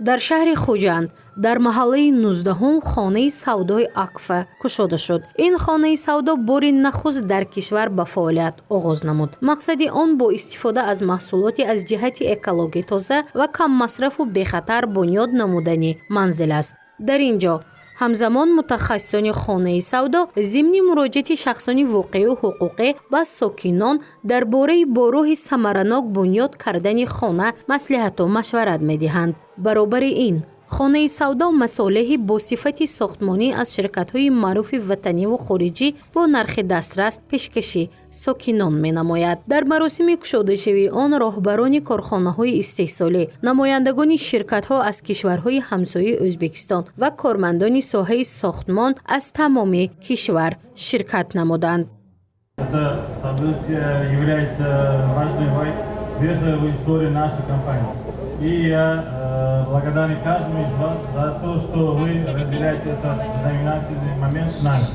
Дар шаҳри Хуҷанд, дар маҳаллаи 19-ум, хонаи савдои Акфа кушода шуд. Ин хонаи савдо бори нахуст дар кишвар ба фаъолият оғоз намуд. Мақсади он бо истифода аз маҳсулоти аз ҷиҳати экологӣ тоза ва каммасрафу бехатар бунёд намудани манзил аст. Дар ин ҷо ҳамзамон мутахассисони хонаи савдо зимни муроҷиати шахсони воқеию ҳуқуқӣ ба сокинон дар бораи бо роҳи самаранок бунёд кардани хона маслиҳату машварат медиҳанд. Баробари ин, хонаи савдо масолеҳи бо сифати сохтмонӣ аз ширкатҳои маъруфи ватаниву хориҷӣ бо нархи дастрас пешкаши сокинон менамояд. Дар маросими кушодашавии он роҳбарони корхонаҳои истеҳсолӣ, намояндагони ширкатҳо аз кишварҳои ҳамсояи Ӯзбекистон ва кормандони соҳаи сохтмон аз тамоми кишвар ширкат намуданд. Это событие является важной вехой в истории нашей компании. И я благодарен каждому из вас за то, что вы разделяете этот знаменательный момент с нами.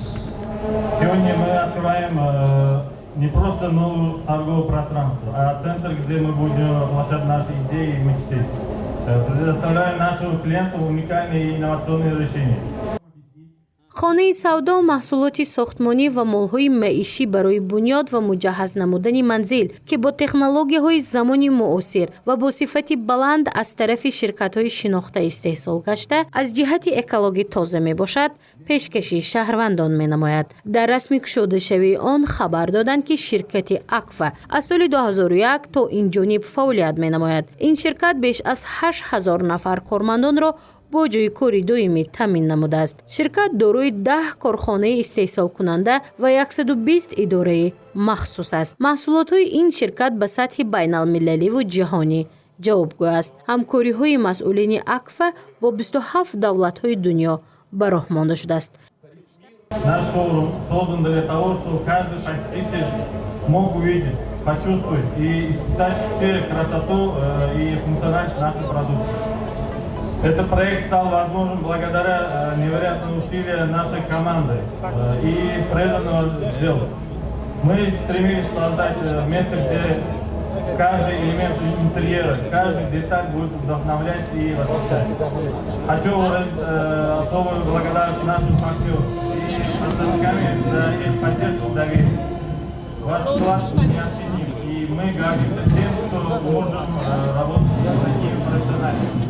Сегодня мы открываем не просто новое торговое пространство, а центр, где мы будем воплощать наши идеи и мечты. Предоставляем нашим клиентам уникальные и инновационные решения. Хонаи савдо маҳсулоти сохтмонӣ ва молҳои маишӣ барои бунёд ва муҷаҳҳаз намудани манзил, ки бо технологияҳои замони муосир ва бо сифати баланд аз тарафи ширкатҳои шинохта истеҳсол гашта, аз ҷиҳати экологӣ тоза мебошад, пешкаши шаҳрвандон менамояд. Дар расми кушодашавии он хабар доданд, ки ширкати Акфа аз соли 2001 то ин ҷониб фаъолият менамояд. Ин ширкат беш аз 8 ҳазор нафар кормандонро бо ҷойи кори доимӣ таъмин намудааст. Ширкат дорои 10 корхонаи истеҳсолкунанда ва 120 идораи махсус аст. Маҳсулотҳои ин ширкат ба сатҳи байналмилаливу ҷаҳонӣ ҷавобгӯ аст. Ҳамкориҳои масъулини Акфа бо 27 давлатҳои дунё ба роҳ монда шудааст. Наш шоурум создан для того, чтобы каждый посетитель мог увидеть, почувствовать и испытать все красоту и функциональность нашей продукции. Этот проект стал возможным благодаря невероятным усилиям нашей команды и преданного делу. Мы стремились создать место, где каждый элемент интерьера, каждая деталь будет вдохновлять и восхищать. Хочу выразить особую благодарность нашим партнерам и поставщикам за их поддержку и доверие. Ваш вклад неоценим, и мы гордимся тем, что можем работать с такими профессионалами.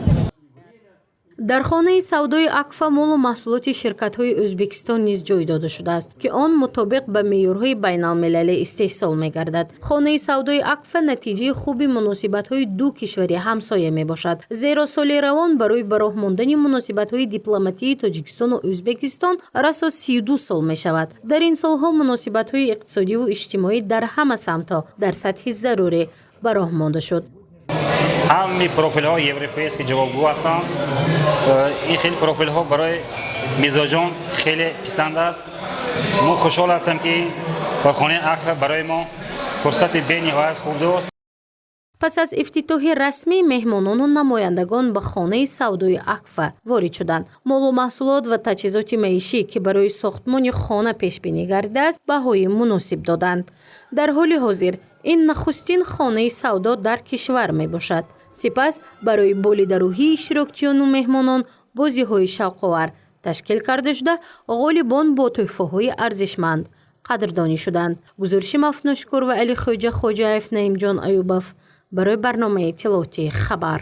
Дар хонаи савдои Акфа молу маҳсулоти ширкатҳои Ӯзбекистон низ ҷой дода шудааст, ки он мутобиқ ба меъёрҳои байналмилалӣ истеҳсол мегардад. Хонаи савдои Акфа натиҷаи хуби муносибатҳои ду кишвари ҳамсоя мебошад, зеро соли равон барои ба роҳ мондани муносибатҳои дипломатии Тоҷикистону Ӯзбекистон расо 32 сол мешавад. Дар ин солҳо муносибатҳои иқтисодиву иҷтимоӣ дар ҳама самтҳо дар сатҳи зарурӣ ба роҳ монда шуд. Ҳамаи профилҳо европейский ҷавобгӯ ҳастанд. Ин хеле профилҳо барои мизоҷон хеле писанд аст. Мо хушҳол ҳастем, ки корхонаи Акфа барои мо фурсати бениҳоят хуб дошт. Пас аз ифтитоҳи расмӣ меҳмонону намояндагон ба хонаи савдои Акфа ворид шуданд. Молу маҳсулот ва таҷҳизоти маишӣ, ки барои сохтмони хона пешбинӣ гардидааст, баҳои муносиб доданд. Дар ҳоли ҳозир ин нахустин хонаи савдо дар кишвар мебошад. Сипас барои болидарӯҳии иштирокчиёну меҳмонон бозиҳои шавқовар ташкил карда шуда, ғолибон бо тӯҳфаҳои арзишманд қадрдонӣ шуданд. Гузориши Мафнушкур ва Алихоҷа Хоҷаев, Наимҷон Аюбов барои барномаи иттилоотии «Хабар».